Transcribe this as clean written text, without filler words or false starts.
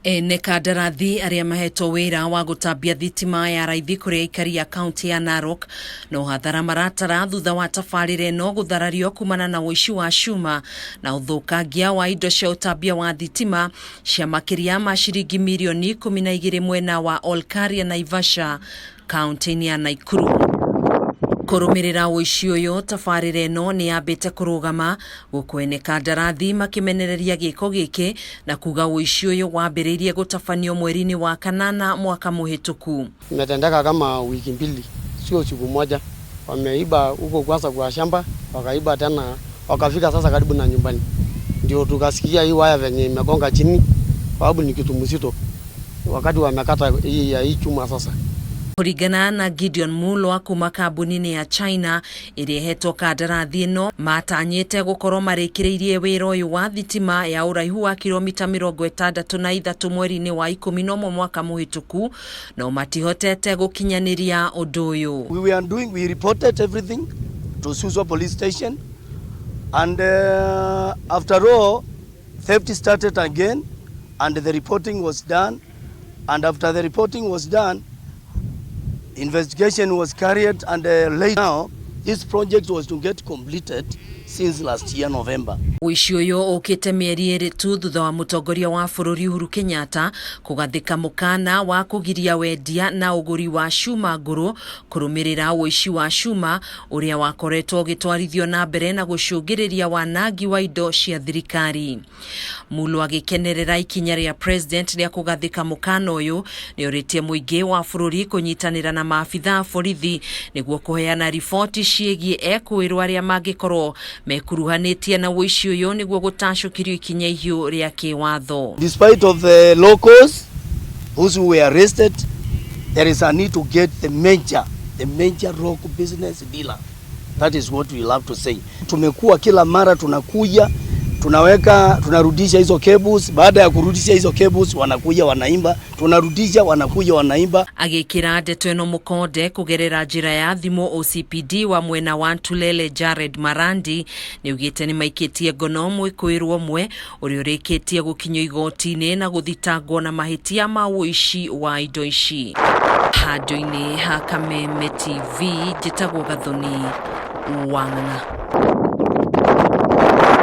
Ene kandarathi arĩa mahetwo wĩra wa gũtambia thitima ya raithi kũrĩ aikari a kaunti ya Narok no hathara maratara thutha wa tabarĩra ĩno gũtharario kumana na ũici wa cuma na ũthũkangia wa indo cia ũtambia wa thitima cia makĩria ma ciringi mirioni 12 mwena wa Olkaria Naivasha kaunti-inĩ ya Naikuru. Kũrũmĩrĩra ũici ũyũ, tabarĩra ĩno nĩ yambĩte kũrũgama gũkũ ene kandarathi makĩmenereria gĩko gĩkĩ na kuga ũici ũyũ wambĩrĩirie gũtabanio mweri-inĩ wa kanana mwaka mũhĩtũku. Imetendeka kama wiki mbili, sio siku moja. Wameiba huko kwanza kwa shamba, wakaiba tena, wakafika sasa karibu na nyumbani, ndio tukasikia hii waya venye imegonga chini, sababu ni kitu mzito wakati wamekata hii ya hii chuma sasa. Kũringana na Gideon Mulwa kuma kambuni-inĩ ya China ĩrĩa ĩhetwo kandarathi ĩno, matanyĩte gũkorwo marĩkĩrĩirie wĩra ũyũ wa thitima ya ũraihu wa kilomita 63 mweri-inĩ wa 11 mwaka mũhĩtũku, no matihotete gũkinyanĩria ũndũ ũyũ. We reported everything to Suswa police station, and after all, theft started again, and the reporting was done, and after the reporting was done, investigation was carried, and late now, this project was to get completed since last year November. Ũici ũyũ ũkĩte mĩeri 2 tu thutha wa mũtongoria wa bũrũri Uhuru Kenyatta kũgathĩka mũkana wa kũgiria wendia na ũgũri wa cuma ngũrũ kũrũmĩrĩra ũici wa cuma ũrĩa wakoretwo ũgĩtwarithio na mbere na gũcũngĩrĩria wanangi wa indo cia thirikari. Mulwa agĩkenerera ikinya rĩa president rĩa kũgathĩka mũkana ũyũ nĩorĩtie mũingĩ wa bũrũri kũnyitanĩra na maabitha a borithi nĩguo kũheana riboti ciĩgiĩ ekũĩrwo arĩa mangĩkorwo mekuruhanĩtie na ũici ũyũ nĩguo gũtacũkĩrio ikinya ihiũ rĩa kĩwatho. Despite of the locals who were arrested, there is a need to get the major rock business dealer. That is what we love to say. Tumekuwa kila mara tunakuja, tunaweka, tunarudisha hizo cables. Baada ya kurudisha hizo cables, wanakuja wanaiba, tunarudisha, wanakuja wanaiba. Agĩkĩra ndeto ĩno mũkonde kũgerera njĩra ya thimũ, OCPD wa mwena wa Ntulele Jared Marandi nĩaugĩte nĩmaikĩtie ngono mwĩkũĩrwo ũmwe ũrĩa ũrĩkĩtie gũkinyio igoti-inĩ na gũthitangwo na mahĩtia ma ũici wa indo ici. Handũ-inĩ ha Kameme TV, njĩtagwo Gathoni Wang'ang'a.